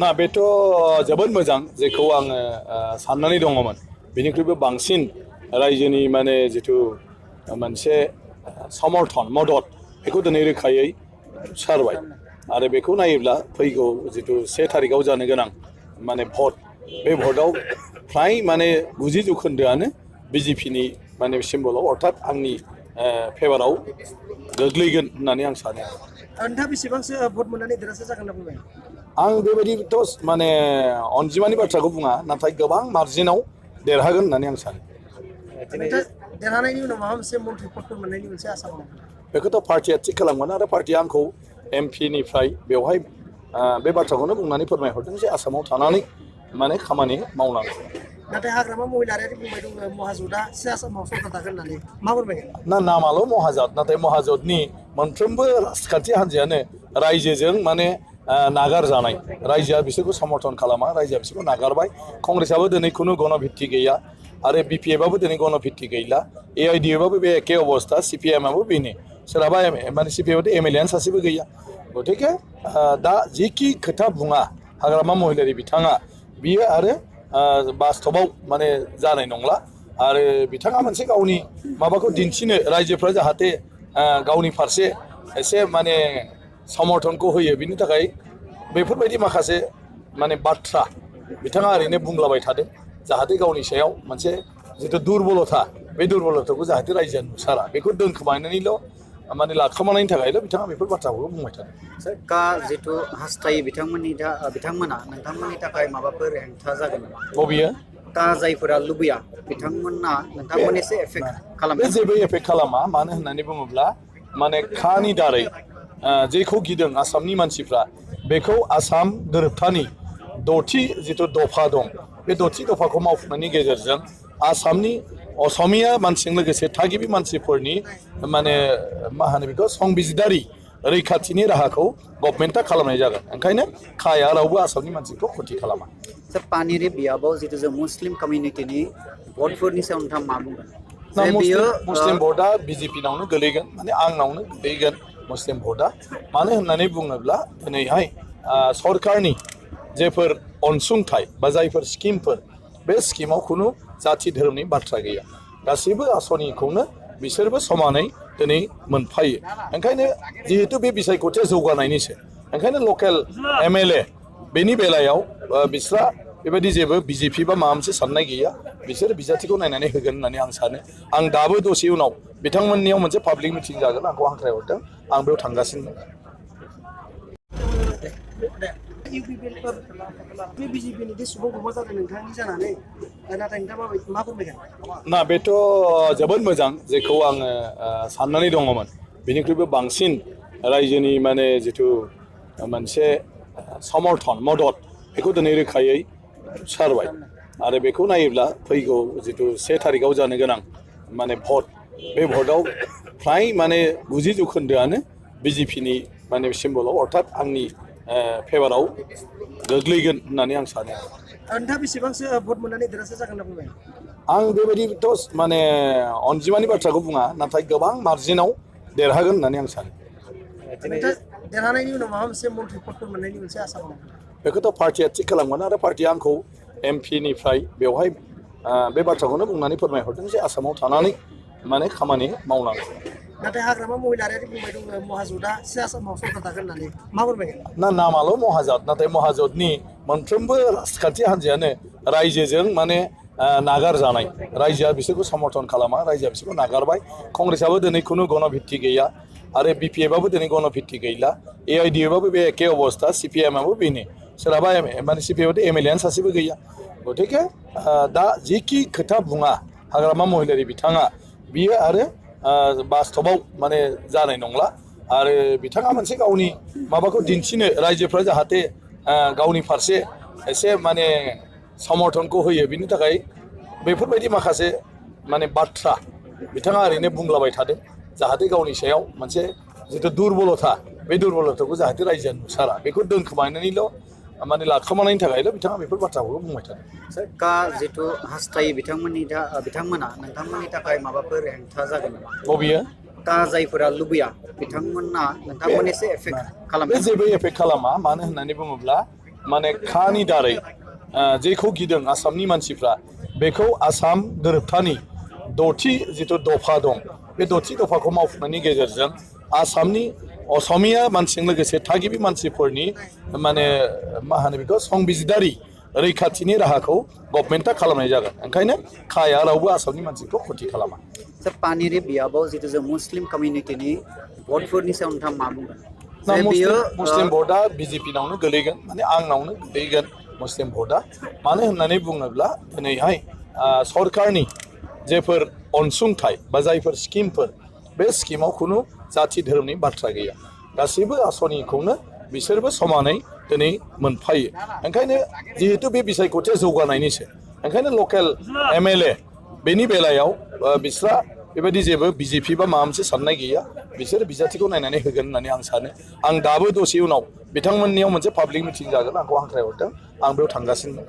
ना बेथ' जोबोद मोजां जेखौ आङो साननानै दङमोन बेनिख्रुइबो बांसिन रायजोनि माने जिथु मोनसे समर्थन मदद बेखौ दिनै रोखायै सारबाय आरो बेखौ नायोब्ला फैगौ जिथु 1 थारिखआव जानो गोनां माने भट बे भटआव फ्राय माने 90% बिजेपिनि माने सिम्बलाव अर्थात आंनि फेभाराव गोग्लैगोन होननानै आं सानो। नोंथाङा बेसेबांसो भट मोननानै देरहासार जागोन होनना बुंबाय? आं बेबायदिथ' माने अनजिमानि बाथ्राखौ बुङा नाथाय गोबां मार्जिनाव देरहागोन होननानै आं सानो। देरहानायनि उनाव माबा मोनसे मन्थ्रि पदफोर मोननायनि मोनसे आसा दं? बेखौथ' पार्टिया थिग खालामगोन आरो पार्टिया आंखौ एमपिनिफ्राय बेवहाय बे बाथ्राखौनो बुंनानै फोरमायहरदों जे आसामाव थानानै माने खामानि मावनांगौ। नाथाय हाग्रामा महिलारियारि बुंबाय दङ महाजोतआ आसामाव सरकार थागोन होननानै मा फोरमायगोन? ना नामाल' महाजोत नाथाय महाजोतनि मोनफ्रोमबो राजखान्थि हान्जायानो रायजोजों माने नागारजानाय रायजोआ बिसोरखौ समर्थन खालामा रायजोआ बिसोरखौ नागारबाय कंग्रेसआबो दिनै खुनु गणभित्ति गैया आरो बिपिएफआबो दिनै गणभित्ति गैला एआइडिएफआबो बे एखे अबस्था सिपिएमआबो बेनो सोरहाबा माने सिपिएमआथ' एमएलएआनो सासेबो गैया गतिके दा जिखि खोथा बुङा हाग्रामा महिलारि बिथाङा बियो आरो बास्तबाव माने जानाय नंला आरो बिथाङा मोनसे गावनि माबाखौ दिन्थिनो रायजोफ्रा जाहाथे गावनि फारसे एसे माने समर्थनखौ होयो बिनि थाखाय बेफोरबायदि माखासे माने बाथ्रा बिथाङा ओरैनो बुंलाबाय थादों जाहाथे गावनि सायाव मोनसे जिथु दुरबलता बे दुरबलताखौ जाहाथे रायजोआ नुसारा बेखौ दोनखोमानानैल' माने लाखोमानायनि थाखायल' बिथाङा बेफोर बाथ्राखौ बुंबाय थादों। का जिथु हास्थायो बिथांमोना नोंथांमोननि थाखाय माबाफोर हेंथा जागोन नामा? बबेयो? का जायफोरा लुबैया बिथांमोना नोंथांमोननि एसे एफेक्ट खालामो? बे जेबो एफेक्ट खालामा मानो होननानै बुङोब्ला माने खानि दारै जेखौ गिदों आसामनि मानसिफ्रा बेखौ आसाम गोरोबथानि 6थि जिथु दफा दं बे 6थि दफाखौ मावफुंनायनि गेजेरजों आसामनि असमिया मानसिजों लोगोसे थागिबि मानसिफोरनि माने मा होनो बेखौ संबिजिदारि रैखाथिनि राहाखौ गभर्नमेन्टआ खालामनाय जागोन ओंखायनो खाया रावबो आसामनि मानसिखौ खथि खालामा। पानिरि बियाबाव जितु जों मुस्लिम कमिउनिटिनि भटफोरनि सायाव नोंथाङा मा बुंगोन? मुस्लिम भटआ बिजेपिनावनो गोलैगोन माने आंनावनो गोलैगोन मुस्लिम भटआ मानो होननानै बुङोब्ला दिनैहाय सरकारनि जेफोर अनसुंथाइ बा जायफोर स्किमफोर बे स्किमाव खुनु जाथि धोरोमनि बाथ्रा गैया गासैबो आसनिखौनो बिसोरबो समानै दिनै मोनफायो ओंखायनो जिहेतु बे बिसायख'थिया जौगानायनिसो ओंखायनो लकेल एमएलए बेनि बेलायाव बिस्रा बेबायदि जेबो बिजेपि बा माबा मोनसे साननाय गैया बिसोर बिजाथिखौ नायनानै होगोन होननानै आं सानो आं दाबो दसे उनाव बिथांमोननियाव मोनसे पाब्लिक मिटिं जागोन आंखौ हांख्रायहरदों आं बेयाव थांगासिनो दं। ना बेथ' जोबोद मोजां जेखौ आङो साननानै दङमोन बेनिख्रुइबो बांसिन रायजोनि माने जिथु मोनसे समर्थन मदद बेखौ दिनै रोखायै सारबाय आरो बेखौ नायोब्ला फैगौ जिथु 1 थारिखआव जानो गोनां माने भट बे भटआव फ्राय माने 90% बिजेपिनि माने सिम्बलाव अर्थात आंनि फेभाराव गोग्लैगोन होननानै आं सानो। नोंथाङा बेसेबांसो भट मोननानै देरहासार जागोन होनना बुंबाय? आं बेबायदिथ' माने अनजिमानि बाथ्राखौ बुङा नाथाय गोबां मार्जिनाव देरहागोन होननानै आं सानो। देरहानायनि उनाव माबा मोनसे मन्थ्रि पदफोर मोननायनि मोनसे आसा दं? बेखौथ' पार्टिया थिग खालामगोन आरो पार्टिया आंखौ एमपिनिफ्राय बेवहाय बे बाथ्राखौनो बुंनानै फोरमायहरदों जे आसामाव थानानै माने खामानि मावनांगौ। नाथाय हाग्रामा महिलारियारि बुंबाय दङ महाजोतआ आसामाव सरकार थागोन होननानै मा फोरमायगोन? ना नामाल' महाजोत नाथाय महाजोतनि मोनफ्रोमबो राजखान्थि हान्जायानो रायजोजों माने नागारजानाय रायजोआ बिसोरखौ समर्थन खालामा रायजोआ बिसोरखौ नागारबाय कंग्रेसआबो दिनै खुनु गणभित्ति गैया आरो बिपिएफआबो दिनै गणभित्ति गैला एआइडिएफआबो बे एखे अबस्था सिपिएमआबो बेनो सोरहाबा माने सिपिएमआथ' एमएलएआनो सासेबो गैया गतिके दा जिखि खोथा बुङा हाग्रामा महिलारि बिथाङा बियो आरो बास्तबाव माने जानाय नंला आरो बिथाङा मोनसे गावनि माबाखौ दिन्थिनो रायजोफ्रा जाहाथे गावनि फारसे एसे माने समर्थनखौ होयो बिनि थाखाय बेफोरबायदि माखासे माने बाथ्रा बिथाङा ओरैनो बुंलाबाय थादों जाहाथे गावनि सायाव मोनसे जिथु दुरबलता बे दुरबलताखौ जाहाथे रायजोआ नुसारा बेखौ दोनखोमानानैल' माने लाखोमानायनि थाखायल' बिथाङा बेफोर बाथ्राखौ बुंबाय थादों। का जिथु हास्थायो बिथांमोना नोंथांमोननि थाखाय माबाफोर हेंथा जागोन नामा? बबेयो? दा जायफोरा लुबैया बिथांमोना नोंथांमोन एसे एफेक्ट बे खालामो जेबो एफेक्ट खालामा मानो होननानै बुङोब्ला माने खानि दारै जेखौ गिदों आसामनि मानसिफ्रा बेखौ आसाम गोरोबथानि द'थि जिथु दफा दं बे द'थि दफाखौ मावफुंनायनि गेजेरजों आसामनि असमिया मानसिजों लोगोसे थागिबि मानसिफोरनि माने मा होनो बेखौ संबिजिदारि रैखाथिनि राहाखौ गभर्नमेन्टआ खालामनाय जागोन ओंखायनो खाया रावबो आसामनि मानसिखौ खथि खालामा सर पानेरि बियाबाव जितु जों मुस्लिम कमिउनिटिनि भटफोरनि सायाव नोंथाङा मा बुंगोन ना जे बियो मुस्लिम भटआ बिजेपिनावनो गोलैगोन माने आंनावनो गोलैगोन मुस्लिम भटआ मानो होननानै बुङोब्ला दिनैहाय सरकारनि जेफोर अनसुंथाइ बा जायफोर स्किमफोर बे स्किमाव खुनु जाथि धोरोमनि बाथ्रा गैया गासैबो आसनिखौनो बिसोरबो समानै दिनै मोनफायो ओंखायनो जिहेतु बे बिसायख'थिया जौगानायनिसो ओंखायनो लकेल MLA बेनि बेलायाव बिस्रा बेबायदि जेबो बिजेपि बा माबा मोनसे साननाय गैया बिसोर बिजाथिखौ नायनानै होगोन होननानै आं सानो आं दाबो दसे उनाव बिथांमोननियाव मोनसे पाब्लिक मिटिं जागोन आंखौ हांख्रायहरदों आं बेयाव थांगासिनो